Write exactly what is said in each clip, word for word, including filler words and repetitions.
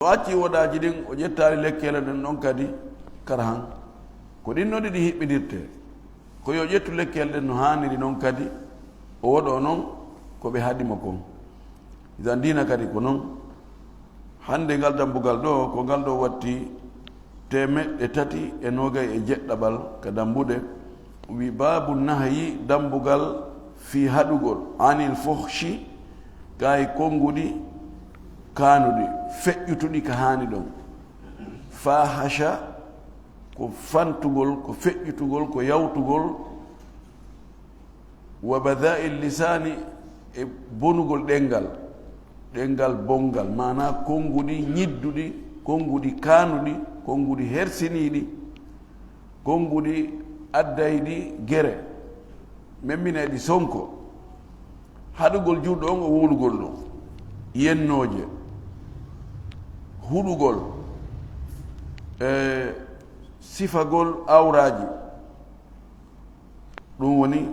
O acci wodaaji ɗin, o ƴettaali lekkeele ɗen ɗon kadi karahan. Ko ɗin non ɗiɗi hiɓɓindirtee. Ko yo ƴettu lekkeele ɗen no haaniri non kadi, o woɗoo non ko ɓe haɗi mo kon. Idan diina kadi ko non. Hannde ngal dambugal ɗoo, ko ngal ɗoo watti teemeɗɗe tati e noogay e jeɗɗaɓal ka dambuɗe. Wi baabu nahyi, dambugal fii haɗugol, anil fuhshi, ka e konnguɗi kaanuɗi, feƴƴutuɗi ka haani ɗon. Fahasha, ko fantugol, ko feƴƴutugol, ko yawtugol. Wa bada'il lisaani, e bonugol ɗenngal, ɗenngal bonngal, maanaa konnguɗi ñidduɗi, konnguɗi kaanuɗi, konnguɗi hersiniiɗi, konnguɗi addayɗi gere, memminayɗi sonko. Haɗugol juulɗo on o wowlugol ɗum, yennooje, huɗugol, e sifagol awraaji. Ɗum woni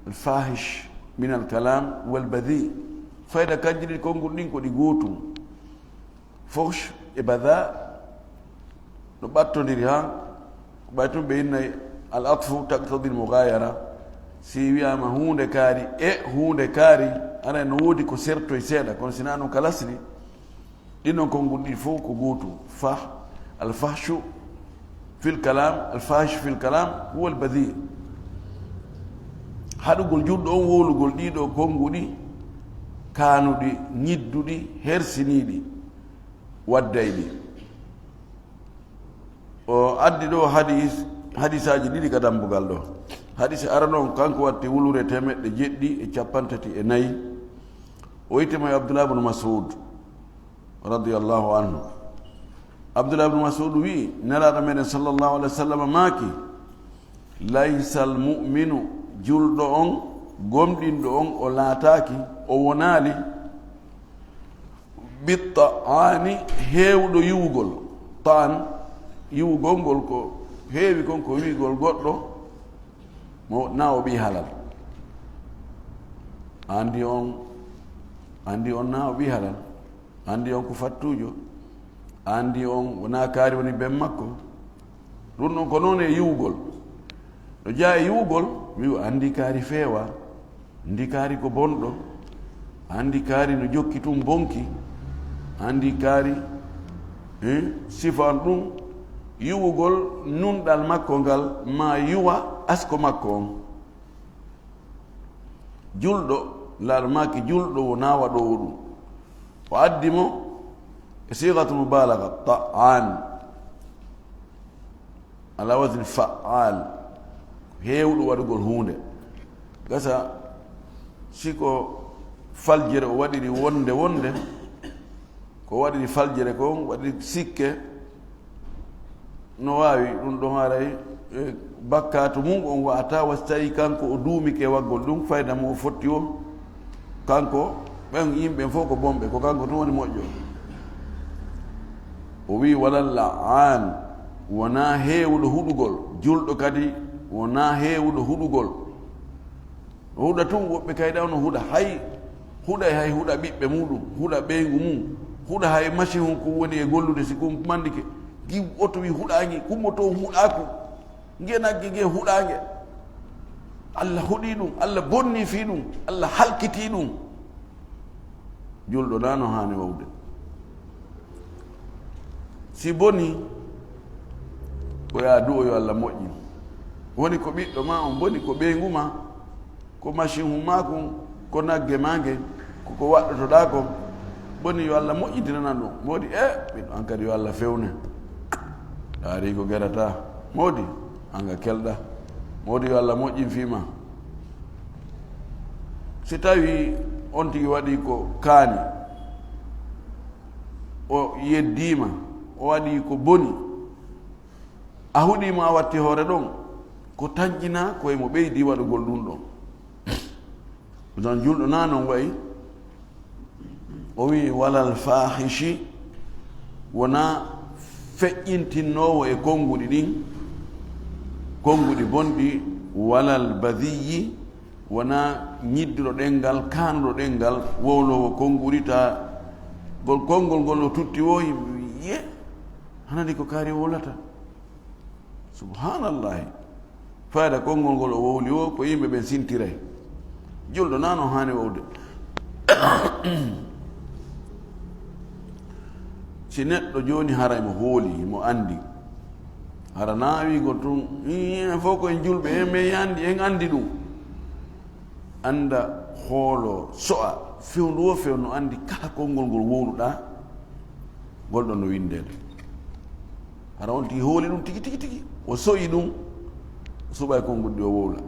alfahish min alkalam wal badhi. Fayda kanji ɗiɗi konngol ɗin ko ɗi gootum. Fuhsh e badha no ɓattondiri haa, ɓay tun ɓe innay al atfu taqtadi al mughayara. Si wi'aama huunde kaari e huunde kaari, aray no woodi ko sertoy seeɗa, kono si naa ɗum ka lasli, ɗin non konguɗi ɗi fof ko gootum. Fah, al fahshu fil kalam, al fahish fil kalam, huwa al badhi. Haɗugol juulɗo on wowlugol ɗii ɗoo konguɗi kaanuɗi, ñidduɗi, hersiniiɗi, waddayɗi. O addi ɗoo hadis, hadisaaji ɗiɗi ka dambugal ɗoo. Hadis arano on, kanko watti wulure teemeɗɗe jeɗɗi e cappanɗe tati e nayi. O wi'etee mo e Abdullah ibn Mas'ud, radiyallahu anhu. Abdullah ibn Mas'ud wi'i, Nelaaɗo meɗen sallallahu alaihi wa sallam maaki, "Laysal mu'minu, julɗo on, gomɗinɗo on, o laataaki, o wonaali, bitta'ani, heewɗo yiwugol." Ta'an, yiwugol ngol ko heewi kon ko wi'ugol goɗɗo, mo, naa o ɓii halal. Andi on, andi on naa o ɓii halal. Andi on ko fattuujo. Andi on wonaa kaari woni ben makko. Ɗum ɗon ko noon e yiwugol. No jeyaa e yiwugol, wi'u andi kaari feewa. Ndi kaari ko bonɗo. Andi kaari no jokki tun bonki. Andi kaari, eh, sifan ɗum yiwugol nunɗal makko ngal, maa yiwa asko makko on. Julɗo, Laaɗo maaki, julɗo wonaa waɗoowo ɗum. O addi mo e siigatu mubaalaga, ta'aan, ala wazni fa'aal, heewɗo waɗugol huunde. Gasa, si ko faljere o waɗiri wonde wonde, ko waɗiri faljere kon, waɗiri sikke, no waawi ɗum ɗon haray, e, bakkaatu mum on wa'ata, wa si tawi kanko o duumike waggol ɗum, fayda mo o fotti o, kanko, ɓen yimɓe fof ko bonɓe, ko kanko tun woni moƴƴo. O wi'i, "Walal la'aan, wonaa heewuɗo huɗugol, julɗo kadi wonaa heewuɗo huɗugol." O huɗa tun, woɓɓe kayɗa no huɗa, hay huɗa e hay huɗa ɓiɓɓe muɗum, huɗa ɓeyngu mum, huɗa hay machine on ko woni e gollude si kun mandike. Gi oto wi huɗaangi, kummoto on huɗaaku. Nge nagge nge huɗaange. Allah huɗi ɗum, Allah bonni fii ɗum, Allah halkiti ɗum. Julɗo na no haani wawde. Si boni, ko yaa du'o yo Allah moƴƴin. Woni ko ɓiɗɗo ma on boni, ko ɓeyngu ma, ko machine hun ma kun, ko nagge ma ngen, ko ko waɗɗotoɗaa kon. Boni yo Allah moƴƴintinanan ɗum. Moodi, e, ɓiɗɗo an kadi yo Allah fewne. Ɗaari ko gerata. Moodi, an ka kelɗa. Moodi yo Allah moƴƴin fii ma. Si tawi on tigi waɗi ko kaani, o yeddiima, o waɗi ko boni, a huɗiimo a watti hoore ɗon, ko tanƴinaa ko e mo ɓeydi waɗugol ɗum ɗon. Ɗum ɗon julɗo naa non wa'i, o wi'i, "Walal faahishi," wonaa feƴƴintinnoowo e konnguɗi ɗin, konnguɗi bonɗi, "walal badiyyi," wonaa ñidduɗo ɗemngal, kaanuɗo ɗemngal, wowloowo konnguɗi, ta ngol konngol ngol no tutti woo, Ye, hanani ko kaari wowlata. Subhanallahi. Fayda konngol ngol o wowli woo, ko yimɓe ɓen sintiray. Julɗo naa no haani wowde. Si neɗɗo jooni hara mo hooli, mo anndi. Hara naa wiigol tun, "Ii, en fof ko en julɓe, en, men anndi, en anndi ɗum." Annda, hoolo, so'a, fewndo wo fewndo, anndi kala konngol ngol wowluɗaa, ngol ɗon no winndeede. Hara on tigi hooli ɗum tigi, tigi, tigi. O so'i ɗum, o suɓay konngol ɗi o wowla.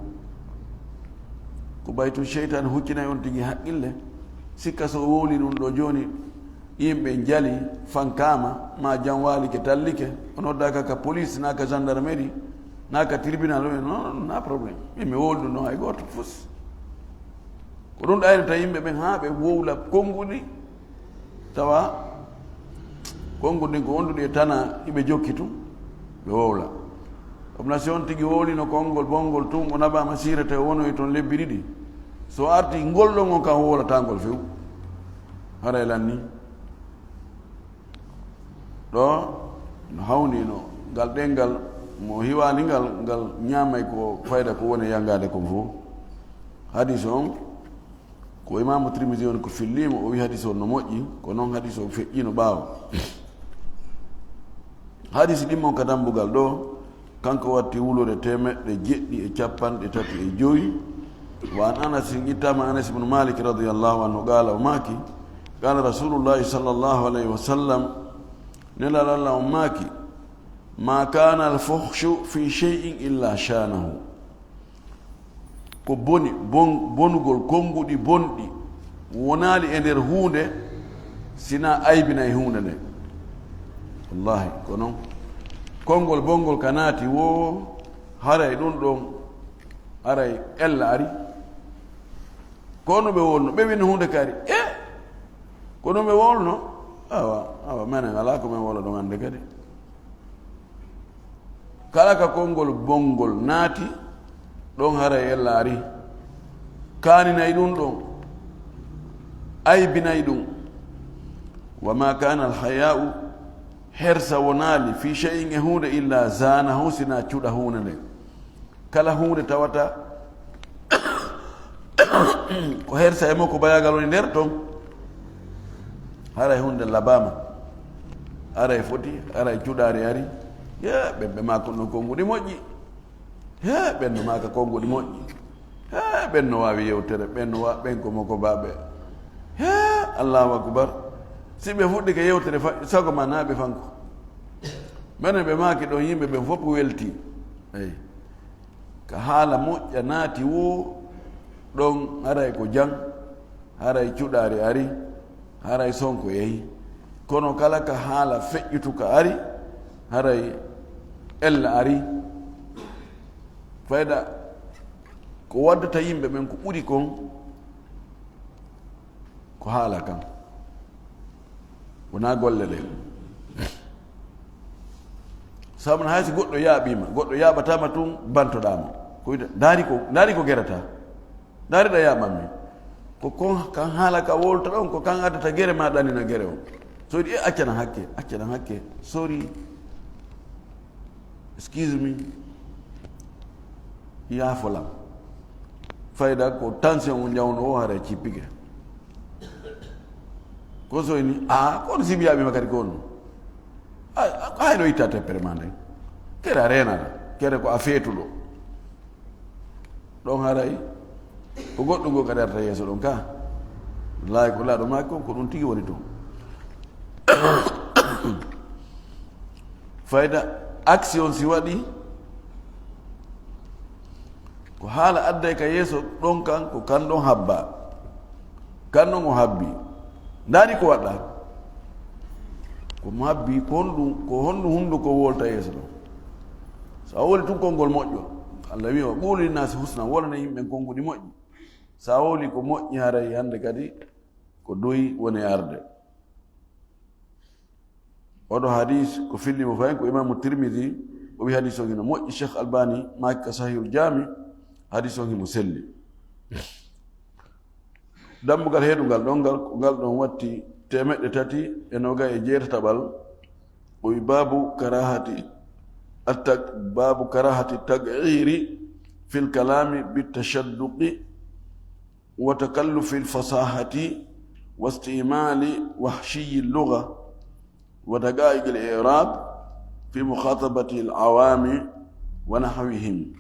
Ko ɓay tun seytaane huccinay on tigi haqqille, sikka so o wowli ɗum ɗo jooni, yimɓe njali, fankaama, ma jam waalike, tallike, o noddaaka ka police, naa ka gendarmerie, naa ka tribunal, o wi'a, "Non, non, naa problème. Min mi wowli ɗum ɗon hay gooto, fus." Ko ɗum ɗaynata yimɓe ɓen haa ɓe wowla konnguɗi, tawa konnguɗi ɗin ko wonduɗi e tana, hiɓe jokki tun, ɓe wowla. Ɗum na si on tigi wowlino konngol bonngol tun, o naɓaama siirete, o wonoyi ton lebbi ɗiɗi. So arti ngol ɗon on kan wowlata ngol few. Haray lanni. Ɗo no hawnii no ngal ɗenngal mo hiwaali ngal, ngal ñaamay ko fayda ko woni e yanngaade kon fof. Hadis on, ko Imaamu Tirmisi on ko fillii mo, o wi'i hadis on no moƴƴi, ko non hadis on feƴƴiino ɓaawo. Hadis ɗimmon ka dambugal ɗo, kanko watti wulure teemeɗɗe jeɗɗi e cappanɗe tati e jowi. Wa an Anas, ittaama Anas ibnu Malik radiyallahu anhu, qaala, o maaki, qaala Rasulullahi sallallahu alayhi wa sallam, Nelal Alla on maaki, "Ma kana al-fuhshu fi shay'in illa shanahu." Ko boni, bon-, bonugol, konnguɗi bonɗi wonaali e nder huunde, sinaa aybinay huunde nden. Wallahi, ko non. Konngol bonngol ka naati woo, haray ɗum ɗon, haray ella ari. Ko no ɓe wowluno, ɓe winno huunde kaari. E, ko no ɓe wowluno? Awa, awa, menen alaa ko men wowla ɗon hannde kadi. Kala ka konngol bonngol naati, ɗon haray ella ari. Kaaninay ɗum ɗon, aybinay ɗum. Wa ma kana al-haya'u, hersa wonaali, fi shay'in e huunde, illa zanahu, sinaa cuɗa huunde nden. Kala huunde tawata ko hersa e makko, bayaagal woni nder ton, haray huunde labaama, haray foti, haray cuɗaari ari. Ye, ɓen ɓe maaka no konnguɗi moƴƴi. He, ɓen no maaka konnguɗi moƴƴi. He, ɓen no waawi yewtere, ɓen no wa-, ɓen ko mokobaaɓe. He, Allahu akbar. Si ɓe fuɗɗike yewtere fa-, sago ma naa ɓe fanko. Menen ɓe maaki ɗon yimɓe ɓen fof welti. Eyi. Ka haala moƴƴa naati woo, ɗon haray ko jam, haray cuɗaari ari, haray sonko yehi. Kono kala ka haala feƴƴutuka ari, haray ella ari. Fayda ko waddata yimɓe ɓen ko ɓuri kon, ko haala kan. Wonaa golle ɗen. Sabu no hay si goɗɗo yaaɓiima, goɗɗo yaaɓataama tun, bantoɗaa mo. Ko wiyde, ndaari ko, ndaari ko gerata. Ndaari ɗa yaaɓammi. Ko kon, kan haala ka wowlata ɗon, ko kan addata gere ma ɗanina gere on. So wi'i, "E, accana hakke, accana hakke. Sorry. Excuse me." Yaafolam. Fayda ko tension on jawno o, haray cippike. Ko so ni, a, kono si mi yaaɓiima kadi ko on. A, a, hay no itta teppere ma nden. Kere a reenata. Kere ko a feetuɗo. Ɗon haray ko goɗɗum ngo kadi arta yeeso ɗon ka. Laay ko laaɗo maaki kon, ko ɗum tigi woni ton. Fayda action si waɗi, ko haala adday ka yeeso ɗon kan, ko kan ɗon habba. Kan non o habbi. Ndaari ko waɗɗa. Ko mo habbi, ko honɗum, ko honɗum hunduko wowlata yeeso ɗon? So a wowli tun konngol moƴƴol, Allah wi'i, "Wa qulu linnaasi husnan," wowlana yimɓe ɓen konnguɗi moƴƴi. So a wowli ko moƴƴi, haray hannde kadi ko doyi woni e arde. Oɗo hadis ko filli mo fayin ko Imaamu Tirmidi, o wi hadis on hino moƴƴi. Cheikh Albani maaki ka Sahihul Jaami, hadis on himo selli. Dambugal heedungal ɗon ngal, ko ngal ɗon watti teemeɗɗe tati e noogay e jeetataɓal, Ɓoy baabu karahati attak-, baabu karahati tag'iri fil kalami bitashadduqi wa takallufi lfasahati wa istimali wahshiyi lluga wa daqaiqi l-i'rab fi mukhatabati l-awami wa nahwihim.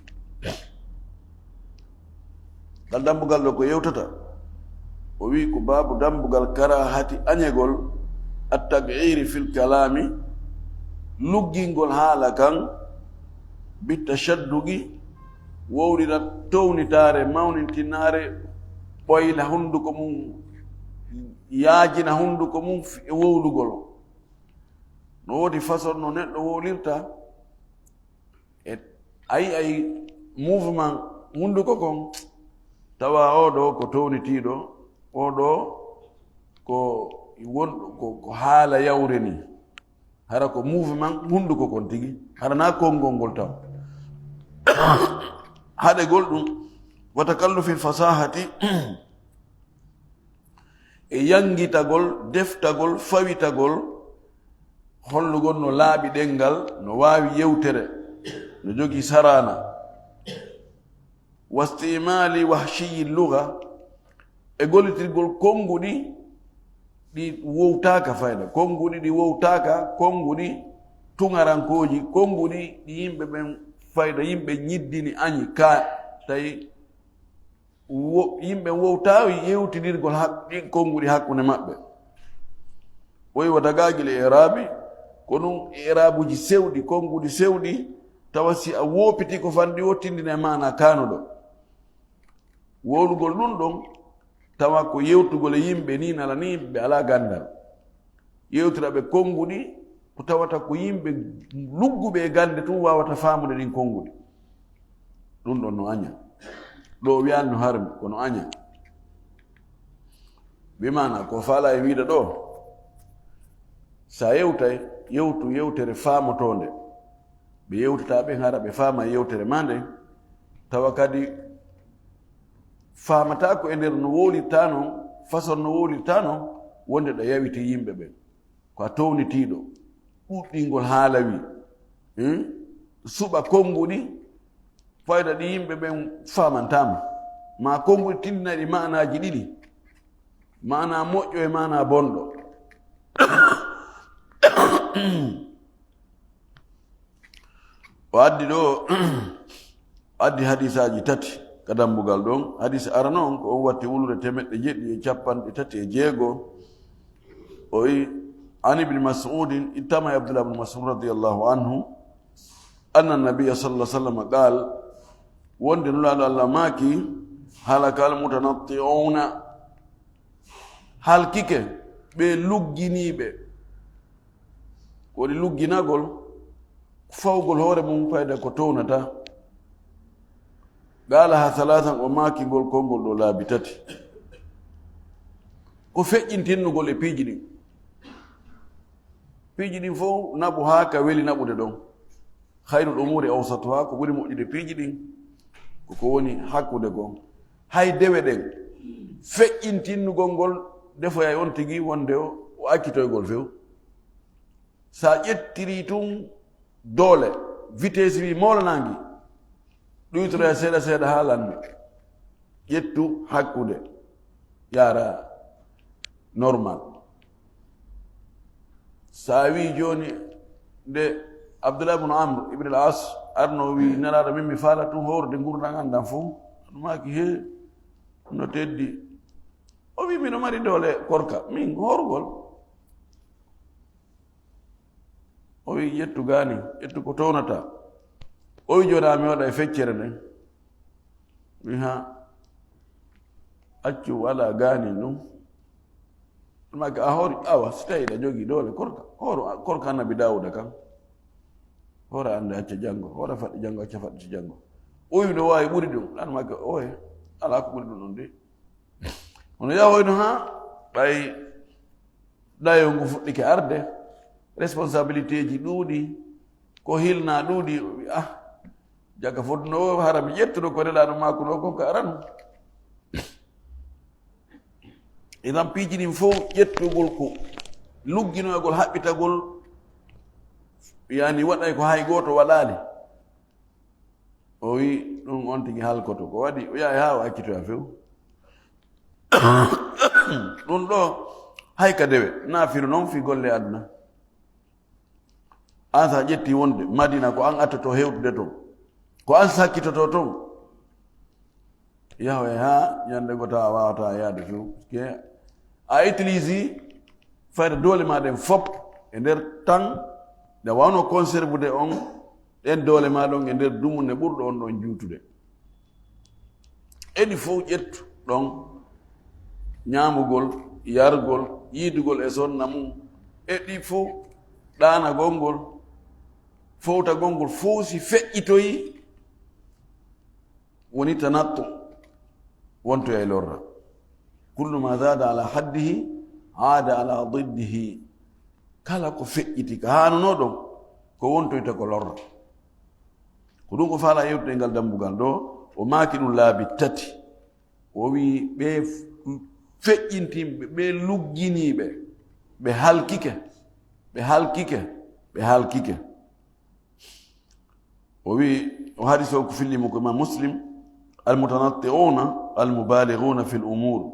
Ngal dambugal ɗo ko yewtata, o wi'i ko baabu dambugal karahati añegol, at-tag'iri fil kalami, luggingol haala kan, bi tashadduqi, wowlira townitaare, mawnintinaare, ɓoyla hunduko mum, yaajina hunduko mum fi-, e wowlugol. No woodi façon no neɗɗo wowlirta, e a yi'ay mouvement hunduko kon, tawa oo ɗoo ko townitiiɗo, oo ɗoo ko won-, ko, ko haala yawre nii. Hara ko mouvement hunduko kon tigi, hara naa konngol ngol taw. Haɗegol ɗum, wa takallufil fasahati, e yanngitagol, deftagol, fawitagol, hollugol no laaɓi ɗemngal, no waawi yewtere, no jogii saraana. Wastimali wahshiyi luga, e gollitirgol konnguɗi ɗi wowtaaka fayda, konnguɗi ɗi wowtaaka, konnguɗi tuŋarankooji, konnguɗi ɗi yimɓe ɓen fayda, yimɓe ñiddini añi ka tawi wo-, yimɓe wowtaali yewtinirgol hak-, ɗin konnguɗi hakkunde maɓɓe. O wi'i wa daqaiqil i'rabi, ko ɗum i'rabuuji sewɗi, konnguɗi sewɗi, tawa si a woopitii ko fanɗi o tindina e maanaa kaanuɗo. Wowlugol ɗum ɗon, tawa ko yewtugol e yimɓe nii nala nii ɓe alaa ganndal. Yewtira ɓe konnguɗi, ko tawata ko yimɓe lugguɓe e gannde tun waawata faamude ɗin konnguɗi. Ɗum ɗon no aña. Ɗo o wi'aali no harmi, kono aña. Bi maanaa, ko faalaa e wi'ude ɗoo, si a yewtay, yewtu yewtere faamotoonde. Ɓe yewtataa ɓen hara ɓe faama yewtere maa nden, tawa kadi faamataa ko e nder no wowlirtaa non, façon no wowlirtaa non, wonde ɗa yawiti yimɓe ɓen. Ko a townitiiɗo, ɗuɗɗingol haala wi, hmm? Suɓa konnguɗi, fayda ɗi yimɓe ɓen faamantaa ma. Maa konnguɗi tindinayɗi maanaaji ɗiɗi, maanaa moƴƴo e maanaa bonɗo. O addi ɗoo, addi hadisaaji tati ka dambugal ɗon. Hadis arano on ko on watti wuluure teemeɗɗe jeɗɗi e capanɗe tati e jeego. O wi'i, an Ibni Mas'udin, ittama e Abdullah ibn Mas'ud radiyallahu anhu, anna nabiyya sallallahu alaihi wasallam qaal, wonde Nulaaɗo Allah maaki, halakal mutanatti'una, halkike ɓe lugginiiɓe. Ko woni lugginagol, fawgol hoore mum fayda ko townataa. Qaalaha salaasan, o maaki ngol konngol ɗoo laabi tati. Ko feƴƴintinnugol e piiji ɗin. Piiji ɗin fow naɓu haa ka weli naɓude ɗon. Khayrul umuri awsatuha, ko ɓuri moƴƴude piiji ɗin, ko ko woni hakkunde gon. Hay dewe ɗen, feƴƴintinnugol ngol, defoyay on tigi wonde o, o accitoygol few. Sa ƴettirii tun doole, vitesse wi moolanaangi, ɗuytoya seeɗa seeɗa haa lannde. Ƴettu hakkunde, yaara normal. Sa wi jooni nde Abdullah ibn Amr ibn al-As arno wi, Nelaaɗo, min mi faala tun hoorde ngurndan an ndan fow. Maaki, he, no teddi. O wi, miɗo mari doole korka, min hoorugol. O wi, ƴettu gaani, ƴettu ko townataa. O wi, jooni a mi waɗa e feccere nden. Mi ha, accu wala gaani ɗum. Maaki, a hoori, awa, si tawi ɗa jogii doole korka, hooro, korka Annabi Daawuda kan. Hoora annde acca janngo, hoora faɗɗi janngo, acca faɗɗi janngo. O wi, no waawi ɓuri ɗum. Ɗan maaki, oye, alaa ko ɓuri ɗum ɗon de. Hono yahoyno haa ɓay ɗayo ngu fuɗɗike arde, responsabilitéeji ɗuuɗi, ko hilnaa ɗuuɗi, o wi, ah, jaka fodde no hara mi ƴettuno ko Nelaaɗo maakuno kon ka arano. Idan piiji ɗin fow ƴettugol ko lugginoygol, haɓɓitagol, Yani waɗay ko hay gooto waɗaali. O wi'i, "Ɗun on tigi halkoto." Ko waɗi? O yahay haa o accitoya few. Ɗun ɗoo, hay ka dewe, naa firu non fii golle aduna. An sa ƴetti wonde Madina ko an attoto hewtude ton, ko an sakkitoto ton, yahoy haa ñande go tawa a waawataa yaade few. Ke a utilise fayda doole ma ɗen fop e nder tan, nde wawno conservude on ɗen doole ma ɗon e nder dumunne ɓurɗo on ɗon juutude. E ɗi fow ƴettu ɗon, ñaamugol, yargol, yiidugol e sonna mum, e ɗi fow ɗaanagol ngol, fowtagol ngol, fow si feƴƴitoyi, woni tanattu, wontoya e lorra. Kullu ma zada ala haddihi, aada ala diddihi. Kala ko feƴƴiti ka haanunoo ɗon, ko wontoyta ko lorra. Ko ɗun o faalaa yewtude e ngal dambugal ɗoo, o maaki ɗun laabi tati. O wi'i, ɓe f-, feƴƴintinɓe, ɓe lugginiiɓe, ɓe halkike, ɓe halkike, ɓe halkike. O wi'i, o hadis o ko fillimo ko Imam Muslim, "Al-mutanatti'una al-mubalighuna fil umur."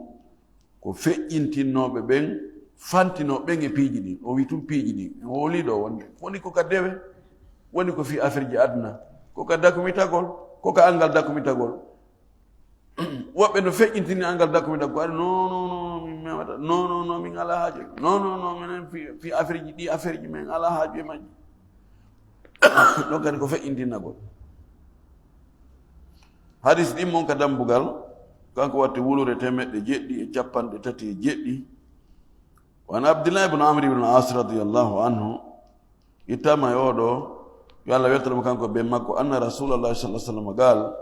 Ko feƴƴintinnooɓe ɓen, fantinooɓe ɓen e piiji ɗin. O wi'i tun piiji ɗin. O wowlii ɗoo wonde. Woni ko ka dewe, woni ko fii afirji aduna. Ko ka dakumitagol, ko ka anngal dakumitagol. Woɓɓe no feƴƴintini anngal dakumitagol. Ko ari, "Non, non, non, min memata. Non, non, non, min alaa haaju. Non, non, non, minen fii, fii afirji ɗi, afirji men alaa haaju e majji." Ɗon kadi ko feƴƴintinnagol. Hadis ɗin mon ka dambugal, kanko watti wulure temeɗɗe jeɗɗi e capanɗe tati e jeɗɗi. Wa an Abdillah ibn Amr ibn al-As radiyallahu anhu, ittama e oo ɗoo, yo Allah weltano mo kanko e ben makko, anna Rasulallah sallallahu alaihi wasallam qaal,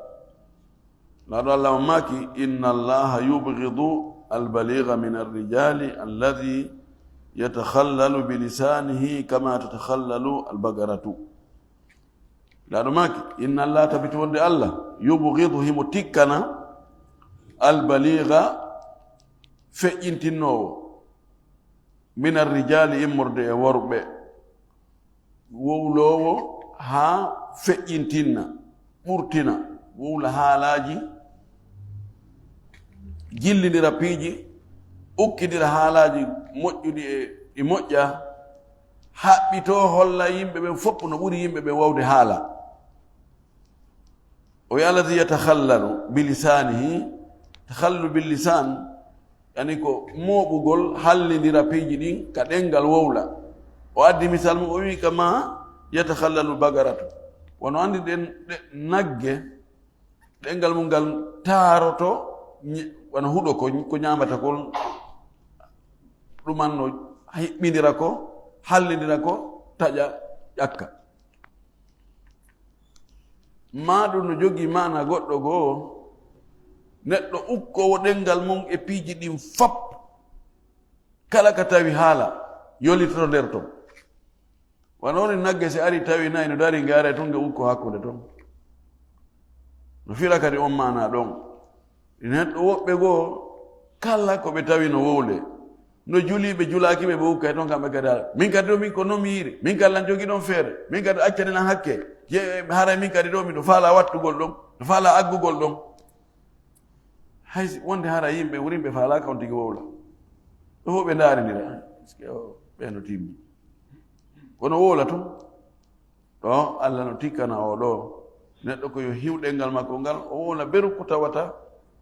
Laaɗo Allah on maaki, "Inna Allaha yubghidu al-baligha min ar-rijali alladhi yatakhallalu bi lisanihi kama tatakhallalu al-bagaratu." Laaɗo maaki, "Inna Allaha, tabiti wonde Allah, yubghidu, himo tikkana, al-baligha, feƴƴintinnoowo, min ar-rijali, immorde e worɓe, wowloowo haa feƴƴintinna, ɓurtina, wowla haalaaji, jillindira piiji, ukkindira haalaaji moƴƴuɗi e ɗi moƴƴaa, haɓɓitoo holla yimɓe ɓen fof no ɓuri yimɓe ɓen wawde haala." O wi'i, "Alladhi yatakhallalu bi lisanihi." Takhallu bil lisan, yani ko mooɓugol, hallindira piiji ɗin ka ɗemngal wowla. O addi misal mum, o wi'i, "Kama yatakhallalu bagaratu." Wano anndi ɗen, ɗe, nagge, ɗemngal mum ngal taaroto, ñ-, wano huɗo ko, ko ñaamata kon, ɗuman no hiɓɓindira ko, hallindira ko, taƴa, ƴakka. Maa ɗun no jogii maana goɗɗo goo, neɗɗo ukkoowo ɗemngal mum e piiji ɗin fop, kala ka tawi haala, yolitoto nder ton. Wano woni nagge, si ari tawi nayi no dari, nge aray tun, nge ukkoo hakkunde ton. No fira kadi on maana ɗon. Neɗɗo woɓɓe goo, kala ko ɓe tawi no wowle. No julii, ɓe julaaki ɓe, ɓe ukkay ton, kamɓe kadi hara. Min kadi ɗoo, min ko non mi yi'iri. Min kadi lan jogii ɗon feere. Min kadi accani lan hakke. Je, haray min kadi ɗoo, miɗo faalaa wattugol ɗon. Miɗo faalaa aggugol ɗon. Hay si wonde hara yimɓe wurin ɓe faalaaka on tigi wowla. Ɓe fof ɓe ndaarindira. Est-ce que o, ɓee no timmi? Kono wowla tun. Ɗoo, Alla no tikkana oo ɗoo neɗɗo ko yo hiw ɗemngal makko ngal, o wowla beru ko tawata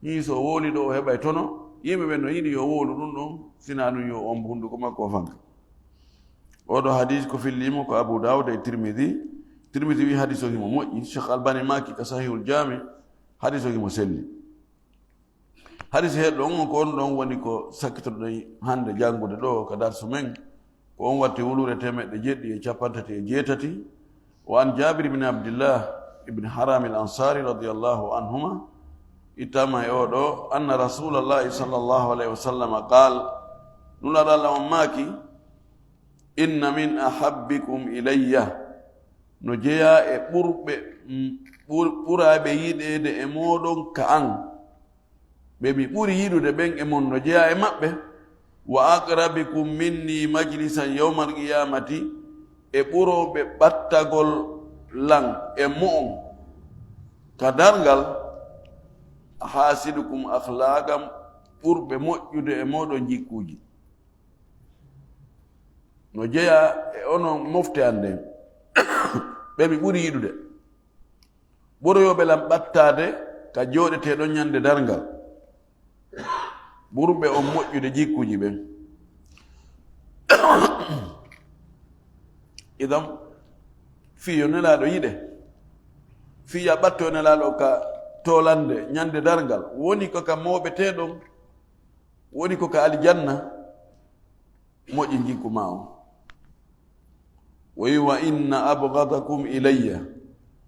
nii so o wowlii ɗoo o heɓay tono. Yimɓe ɓen no yiɗi yo wowlu ɗun ɗon, sinaa ɗun yo ombo hunnduko makko o fanka. Oo ɗoo hadiis ko fillii mo ko Abu Daawuda e Tirmidi. Tirmidi wi'i hadiis on himo moƴƴi. Sheikh Albani maaki ka Sahihul Jaami, hadiis on himo selli. Hadiis heɗɗo on, ko on ɗon woni ko sakkitoɗen hannde janngude ɗoo ka darsu men. Ko on watti wulure teemeɗɗe jeɗɗi e cappanɗe tati e jeetati. Wa an Jaabir ibn Abdillah ibn Haram al-Ansari radiyallahu anhuma, ittama e oo ɗoo, anna Rasulallahi sallallahu alayhi wa sallam qaal, Nulaaɗo Alla on maaki, "Inna min ahabbikum ilayya," no jeyaa e ɓurɓe, ɓur-, ɓuraaɓe yiɗeede e mooɗon ka an. Ɓe mi ɓuri yiɗude ɓen e mon no jeyaa e maɓɓe. "Wa aqrabikum minni majlisan yawmal qiyamati," e ɓurooɓe ɓattagol lan e mo'on ka darngal, ahasinukum akhlaqan, ɓurɓe moƴƴude e mooɗon jikkuuji. No jeyaa e onon mofte an ɗen, ɓe mi ɓuri yiɗude. Ɓoroyooɓe lan ɓattaade ka jooɗeteɗon ɲande darngal, ɓurɓe on moƴƴude jikkuuji ɓen. Idan, fii yo Nelaaɗo yiɗe, fii yo a ɓatto Nelaaɗo ka toolannde ɲande darngal, woni ko ka mooɓeteɗon, woni ko ka aljanna, moƴƴin jikku maa on. O wi'i, "Wa inna abghadakum ilayya",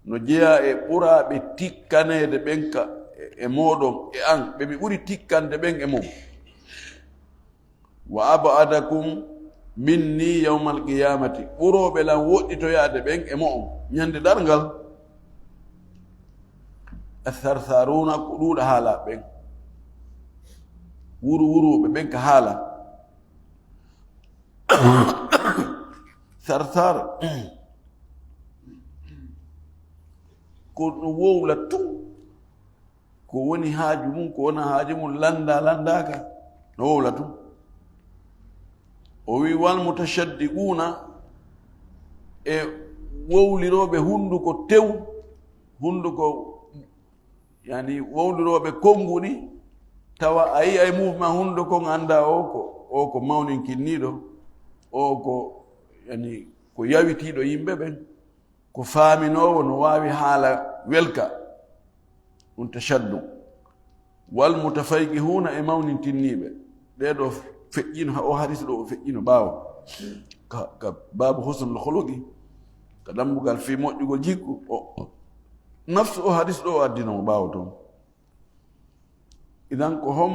no jeyaa e ɓuraaɓe tikkaneede ɓen ka e mooɗon e an, ɓe mi ɓuri tikkande ɓen e mon. "Wa ab'adakum minni yawmal qiyamati", ɓurooɓe lan woɗɗitoyaade ɓen e mo'on ɲande darngal. As-sarsaruuna, ko ɗuuɗa haalaa ɓen, wuru wuruuɓe ɓen ka haala. Sarsar, ko no wowla tun, ko woni haaju mun, ko wona haaju mun, lannda, lanndaaka, no wowla tun. O wi, "Wal mutashaddiquuna", e wowlirooɓe hunduko tew, hunduko, yani, wowlirooɓe konnguɗi, tawa a yi'ay mouvement hunduko on, annda o ko, o ko mawninkinniiɗo, o ko, yani, ko yawitiiɗo yimɓe ɓen. Ko faaminoowo no waawi haala welka, ɗun tashaddu. Wal mutafayqihuuna, e mawnintinniiɓe. Ɗee ɗoo feƴƴino, o hadis ɗoo o feƴƴino ɓaawo. Ka, ka baabu husnul khuluqi, ka dambugal fii moƴƴugol jikku, o, nafsu o hadis ɗoo o addino mo ɓaawo ton. Idan ko hon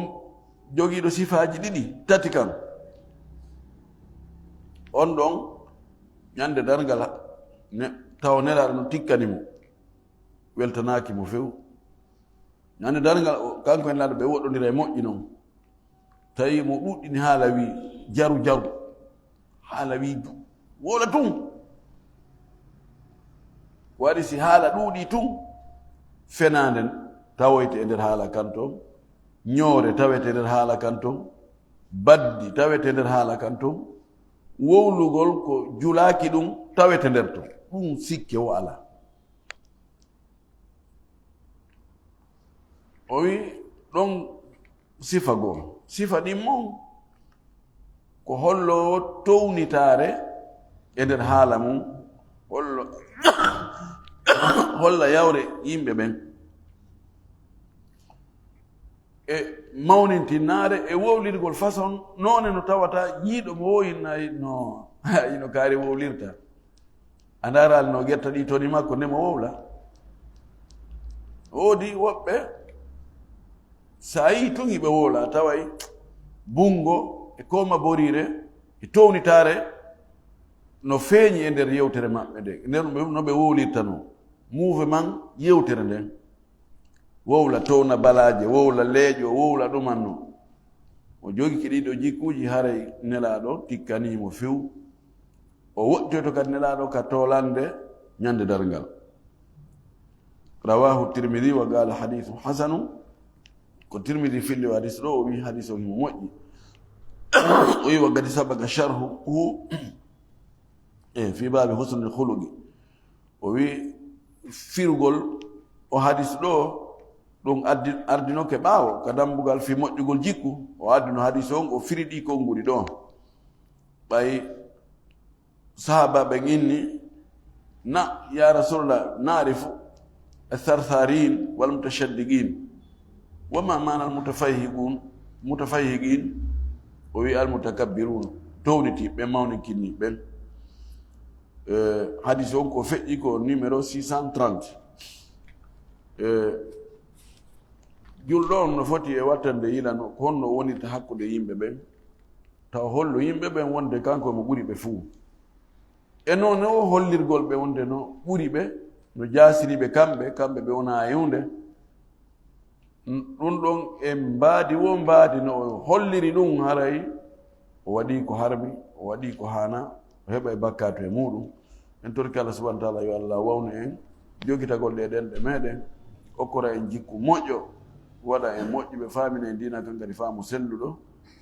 jogiiɗo sifaaji ɗiɗi, tati kan? On ɗon, ɲande darngal, ne, taw Nelaaɗo no tikkani mo, weltanaaki mo few. Ɲande darngal, o, kanko e Nelaaɗo ɓe woɗɗondira e moƴƴi non. Tawi mo ɗuɗɗini haala wi jaru jaru. Haala wi du-, wowla tun. Waɗi si haala ɗuuɗi tun, fenaande tawoyte e nder haala kan ton, ɲoore tawete e nder haala kan ton, baddi tawete e nder haala kan ton, wowlugol ko julaaki ɗun tawete nder ton. Ɗun sikke wo alaa. O wi ɗon sifa goo. Sifa ɗin mon ko hollo townitaare e nder haala mun, hollo, holla yawre yimɓe ɓen. E mawnintinnaare e wowlirgol façon noone no tawata yiiɗo mo wowinnayi no, ino kaari wowlirta. A ndaaraali no getta ɗi toni makko nde mo wowla? Woodi woɓɓe, so a yii tun hiɓe wowla, a taway bunngo e kooma boriire e townitaare no feeɲi e nder yewtere maɓɓe nden, nden no ɓe, no ɓe wowlirta non. Muuve man yewtere nden. Wowla towna balaaje, wowla leeƴo, wowla ɗuman non. O jogike ɗii ɗoo jikkuuji, haray Nelaaɗo tikkanii mo few. O woɗɗitoyto kadi Nelaaɗo ka toolannde ɲande darngal. Rawaahu Tirmidi wa qaala hadiisun hasanun. Ko Tirmidi filli o hadis ɗoo, o wi'i hadis on himo moƴƴi. O wi'i wa qad sabaqa sharhuhu, e, fi baabi husnil khuluqi. O wi'i firugol o hadis ɗoo, ɗun addi-, ardinoke ɓaawo ka dambugal fii moƴƴugol jikku. O addino hadis on, o firi ɗi konnguɗi ɗoo. Ɓay sahaaba ɓen inni, "Na, ya Rasulallah, na'rifu as-sarsarin wal mutashaddiqin. Wa ma ma'na al-mutafayhiqun, mutafayhiqin?" O wi'i, "Al-mutakabbiruun, townitiiɓe, mawninkinniiɓe ɓen." Eh, hadis on ko feƴƴi ko numéro six cent trente. Eh, julɗo on no foti e wattande yila no, ko honno wonirta hakkunde yimɓe ɓen, tawa hollo yimɓe ɓen wonde kanko mo ɓuri ɓe fuu. E noone o hollirgol ɓe wonde no ɓuri ɓe, no jaasiri ɓe kamɓe, kamɓe ɓe wonaa e huunde. Ɗun ɗon e mbaadi woo mbaadi no o holliri ɗun, haray o waɗii ko harmi, o waɗii ko haanaa, o heɓay bakkaatu e muuɗun. En torike Allah subhanahu wa taala yo Allah wawnu en jogitagol ɗee ɗenɗe meɗen, okkora en jikku moƴƴo, waɗa en moƴƴuɓe, faamina en diina kan kadi faamu selluɗo,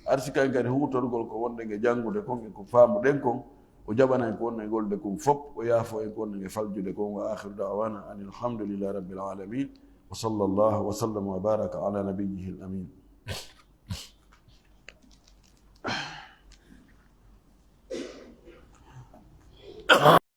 arsika en kadi huutorgol ko wonɗen e janngude kon e ko faamuɗen kon, o jaɓana en ko wonɗen e gollude kon fop, o yaafo en ko wonɗen e faljude kon. Wa akhiru da'wana anil hamdulillahi rabbil alamin. Wa sallallahu wa sallama wa baraka ala nabiyyihil amin.